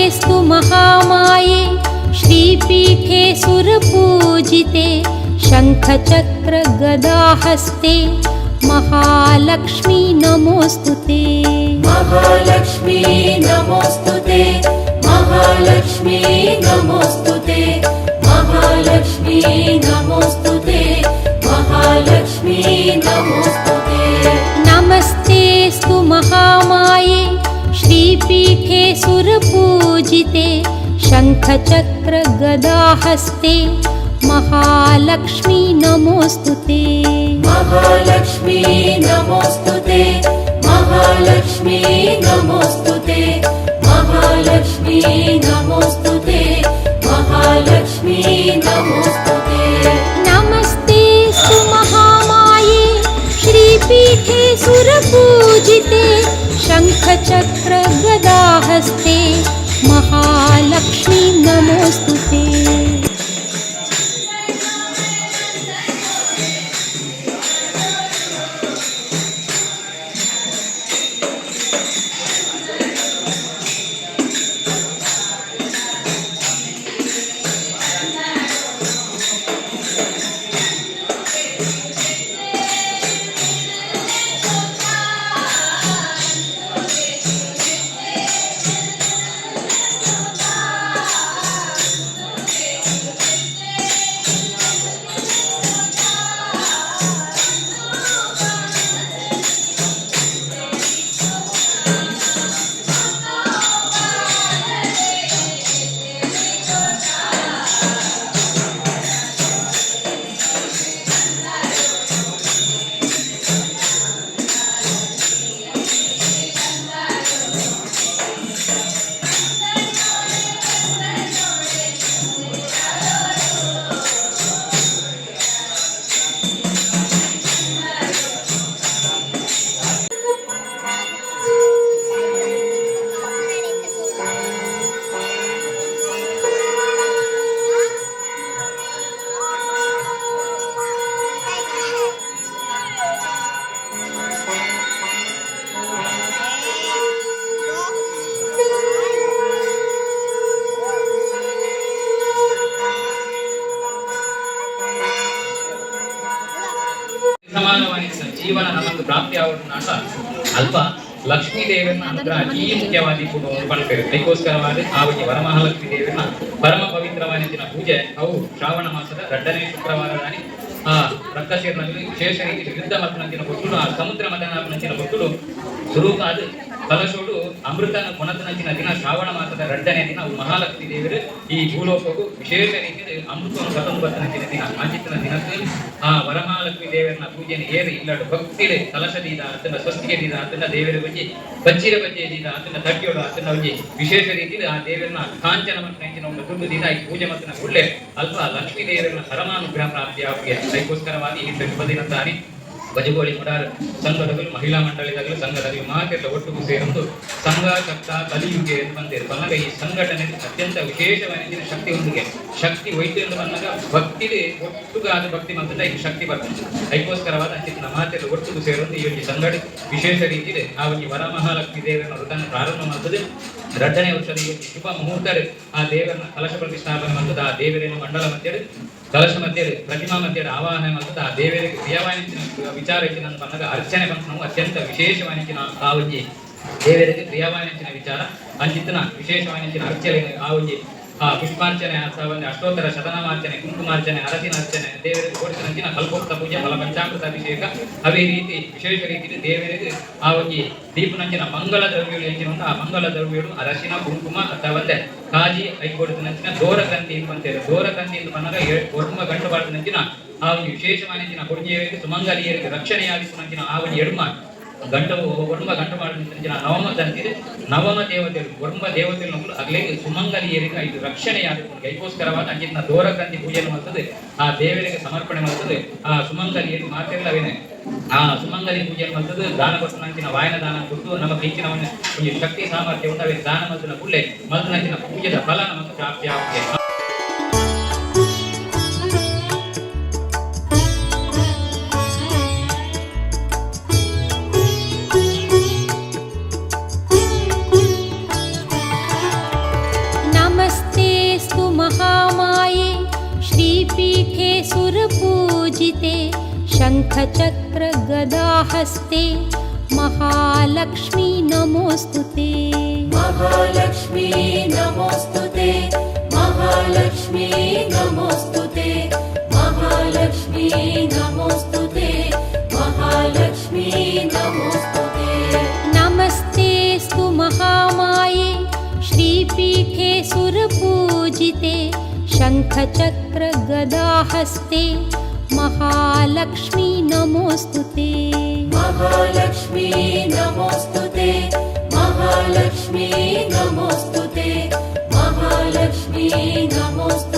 नमस्तेऽस्तु महामाये श्रीपीठे सुरपूजिते शङ्खचक्रगदाहस्ते महालक्ष्मी नमोऽस्तु ते। महालक्ष्मी नमोऽस्तु ते, महालक्ष्मी नमोऽस्तु ते, महालक्ष्मी नमोऽस्तु ते, महालक्ष्मी नमोऽस्तु ते। नमस्तेऽस्तु महामाये श्रीपीठे सुरपूजिते शङ्खचक्रगदाहस्ते महालक्ष्मी नमोऽस्तु ते। महालक्ष्मी नमोऽस्तु ते, महालक्ष्मी नमोऽस्तु ते, महालक्ष्मी नमोऽस्तु ते, महालक्ष्मी नमोऽस्तु ते। नमस्तेऽस्तु महामाये श्रीपीठे सुरपूजिते शङ्खचक्रगदाहस्ते महालक्ष्मी नमोऽस्तु ते। ಸಮಾನವಾಗಿ ಜೀವನ ನಮಗ್ ಪ್ರಾಪ್ತಿ ಆವಡು ಅಲ್ಪ ಲಕ್ಷ್ಮೀ ದೇವರನ್ನ ಅನುಗ್ರಹ ಅತೀ ಮುಖ್ಯವಾಗಿ ಪಡ್ಪೇರು. ಅದಕ್ಕೋಸ್ಕರವಾದ ಆ ಒಂದು ವರಮಹಾಲಕ್ಷ್ಮೀ ದೇವರನ್ನ ಪರಮ ಪವಿತ್ರವಾದ ಪೂಜೆ ಅವು ಶ್ರಾವಣ ಮಾಸದ 2ನೇ ಶುಕ್ರವಾರದಾನಿ ಆ ರಕ್ಕಶೀರ್ನಲ್ಲಿ ವಿಶೇಷ ರೀತಿ ವಿರುದ್ಧ ಮತನಂಚಿನ ಭಕ್ತುಲು, ಆ ಸಮುದ್ರ ಮತನಂಚಿನ ಭಕ್ತುಲು ಸುರೂಪಾದ ಕಲಶೋಡು ಅಮೃತನ ಕೊಣತನಂಚಿನ ದಿನ ಶ್ರಾವಣ ಮಾಸದ 2ನೇ ದಿನ ಅವು ಮಹಾಲಕ್ಷ್ಮೀ ದೇವರು ಈ ಭೂಲೋಕಕ್ಕೂ ವಿಶೇಷ ರೀತಿಯಲ್ಲಿ ಅಮೃತವನ್ನು ಕತಂಬತ್ತನಂಚಿನ ದಿನ. ಆಚಿತನ ದಿನಕ್ಕೆ ಆ ವರಮಹಾಲಕ್ಷ್ಮೀ ದೇವರನ್ನ ಪೂಜೆಯನ್ನು ಏರಿ ಇಲ್ಲಡು ಭಕ್ತಿಡೆ ಕಲಶದೀದ ಆತನ ಸ್ವಸ್ತಿಗೆ ದೀದ ಆತನ ದೇವರ ಒಂಜಿ ಬಜ್ಜಿರ ಬಜ್ಜೆ ದೀದ ಆತನ ತಟ್ಟಿಯೋಡು ಆತನ ಒಂಜಿ ವಿಶೇಷ ರೀತಿಯಲ್ಲಿ ಆ ದೇವರನ್ನ ಕಾಂಚನ ಮತ್ತು ಅಂಚಿನ ಒಂದು ದುಡ್ಡು ದೀದ ಈ ಪೂಜೆ ಮತ್ತು ಒಳ್ಳೆ ಅಲ್ಪ ಲಕ್ಷ್ಮೀ ದೇವರನ್ನ ಪರಮಾನುಗ್ರಹ ಪ್ರಾಪ್ತಿ ಆಗುಗೆ. ಅದಕ್ಕೋಸ್ಕರವಾಗಿ ಈ ಶುಭ ದಿನದಾನಿ ಬಜಗೋಳಿ ಮುಡಾರ್ ಸಂಘದಗಳು, ಮಹಿಳಾ ಮಂಡಳಿದಾಗಲು, ಸಂಘದಾಗಲು ಮಾತೆಲ್ಲ ಒಟ್ಟಿಗೂ ಸೇರೊಂದು ಸಂಘ ಸಪ್ತ ಕಲಿಯುಗೆ ಎಂದು ಬಂದಿರು ಬಂದಾಗ ಈ ಸಂಘಟನೆ ಅತ್ಯಂತ ವಿಶೇಷವಾದ ಶಕ್ತಿ ಹೊಂದಿಗೆ ಶಕ್ತಿ ಹೋಯ್ತು ಎಂದು ಬಂದಾಗ ಭಕ್ತಿಲಿ ಒಟ್ಟುಗಾದ ಭಕ್ತಿ ಮತ್ತು ಈ ಶಕ್ತಿ ಬರ್ತದೆ. ಅದಕ್ಕೋಸ್ಕರವಾದ ಅಂಚಿನ ಮಾತೆಲ್ಲ ಒಟ್ಟಿಗೂ ಸೇರೊಂದು ಈ ಒಂದು ಸಂಘಟ ವಿಶೇಷ ರೀತಿಯಲ್ಲಿ ಆ ಒಂದು ವರಮಹಾಲಕ್ಷ್ಮಿ ದೇವರನ್ನ ವ್ರತನ ಪ್ರಾರಂಭ ಮಾಡ್ತದೆ. 2ನೇ ವರ್ಷದ ಈ ಒಂದು ಶುಭ ಮುಹೂರ್ತ ಆ ದೇವರನ್ನ ಕಲಶ ಪ್ರತಿಷ್ಠಾಪನೆ ಮಾಡ್ತದೆ. ಆ ದೇವರನ್ನು ಮಂಡಲ ಮಧ್ಯೆ ಕಲಶ ಮಧ್ಯೆ ಪ್ರತಿಮಾ ಮಧ್ಯೆ ಆವಾಹನೆ ಮಾಡ್ತದೆ. ಆ ದೇವರಿಗೆ ಪ್ರಿಯವಾನಿಂಚಿನ ವಿಚಾರ ಇಚ್ಚಿನ ಬಂದಾಗ ಅರ್ಚನೆ ಬಂತು ನಾವು ಅತ್ಯಂತ ವಿಶೇಷವಾನಿಂಚಿನ ಆ ಒಂಜಿ ದೇವರಿಗೆ ಪ್ರಿಯವಾನಿಂಚಿನ ವಿಚಾರ ಅಂಚಿತನ ವಿಶೇಷವಾನಿಂಚಿನ ಅರ್ಚನೆ ಆ ಒಂಜಿ ಆ ಪುಷ್ಪಾರ್ಚನೆ ಅಥವಾ ಒಂದು ಅಷ್ಟೋತ್ತರ ಶತನಾಮಾರ್ಚನೆ, ಕುಂಕುಮಾರ್ಚನೆ, ಅರಸಿನ ಅರ್ಚನೆ, ದೇವರಿಗೆ ಕೊಡಿಸಿನಂಚಿನ ಕಲ್ಪೋಕ್ತ ಪೂಜೆ, ಫಲ ಪಂಚಾಮೃತ ಅಭಿಷೇಕ, ಅದೇ ರೀತಿ ವಿಶೇಷ ರೀತಿಯಲ್ಲಿ ದೇವರಿಗೆ ಆ ಒಂಜಿ ದೀಪನಂಚಿನ ಮಂಗಳ ದ್ರವ್ಯಗಳು ಎಂಚಿನ ಉಂಟು, ಆ ಮಂಗಳ ದ್ರವ್ಯಗಳು ಅರಸಿನ ಕುಂಕುಮ ಅಥವಾ ಒಂದೇ ಕಾಜಿ ಐಕೊಡಿಸಿನಂಚಿನ ದೋರಕಂತಿ ಅಂತೇಳಿ. ದೋರಕಂತಿ ಎಂದು ಬಂದಾಗ ಒರ್ಮ ಗಂಟು ಬಾಡಿಸಿನಂಚಿನ ಆ ಒಂದು ವಿಶೇಷವಾನಿಂಚಿನ ಕೊಡುಗೆಯವರಿಗೆ ಸುಮಂಗಲಿಯರಿಗೆ ರಕ್ಷಣೆಯಾಗಿಸುವಂಚಿನ ಆ ಒಂದು ಎಡ್ಮ ಗಂಟು ಒರ್ಮ ಗಂಟು ಮಾಡಿದ ನವಮ ತಂತಿದೆ. ನವಮ ದೇವತೆಗಳು ಒರ್ಮ ದೇವತೆಗಳು ಅಗಲೇ ಸುಮಂಗಲಿಯರಿಗೆ ಇದು ರಕ್ಷಣೆಯಾದ ಅದಕ್ಕೋಸ್ಕರವಾದ ಅಂಚಿನ ದೋರಕಂತಿ ಪೂಜೆ ಮಾಡ್ತದೆ. ಆ ದೇವರಿಗೆ ಸಮರ್ಪಣೆ ಮಾಡ್ತದೆ. ಆ ಸುಮಂಗಲಿಯರಿಗೆ ಮಾತೆಲ್ಲವೇನೆ ಆ ಸುಮಂಗಲಿ ಪೂಜೆ ಮಾಡ್ತದೆ. ದಾನ ಕೊಟ್ಟನಂಚಿನ ವಾಯನ ದಾನ ಕೊಟ್ಟು ನಮ್ಮ ಹೆಚ್ಚಿನ ಒಂದು ಶಕ್ತಿ ಸಾಮರ್ಥ್ಯ ಉಂಟು. ಅವೇ ದಾನ ಮಲ್ತಿನ ಕೂಡಲೇ ಮಲ್ತಿನಂಚಿನ ಪೂಜೆದ ಫಲ ನಮಗೆ ಪ್ರಾಪ್ತಿ ಆಗುತ್ತೆ. नमस्तेऽस्तु महामाये श्रीपीठे सुरपूजिते शङ्खचक्रगदाहस्ते महालक्ष्मी नमोऽस्तु ते। महालक्ष्मी नमोऽस्तु ते। महालक्ष्मी नमोऽस्तु ते। महालक्ष्मी नमोऽस्तु ते। महालक्ष्मी नमोऽस्तु ते। नमस्तेऽस्तु महामाये श्रीपीठे सुरपूजिते शङ्खचक्रगदाहस्ते महालक्ष्मी नमोऽस्तु ते। महालक्ष्मी नमोऽस्तु ते। महालक्ष्मी नमोऽस्तु ते। महालक्ष्मी नमोऽस्तु।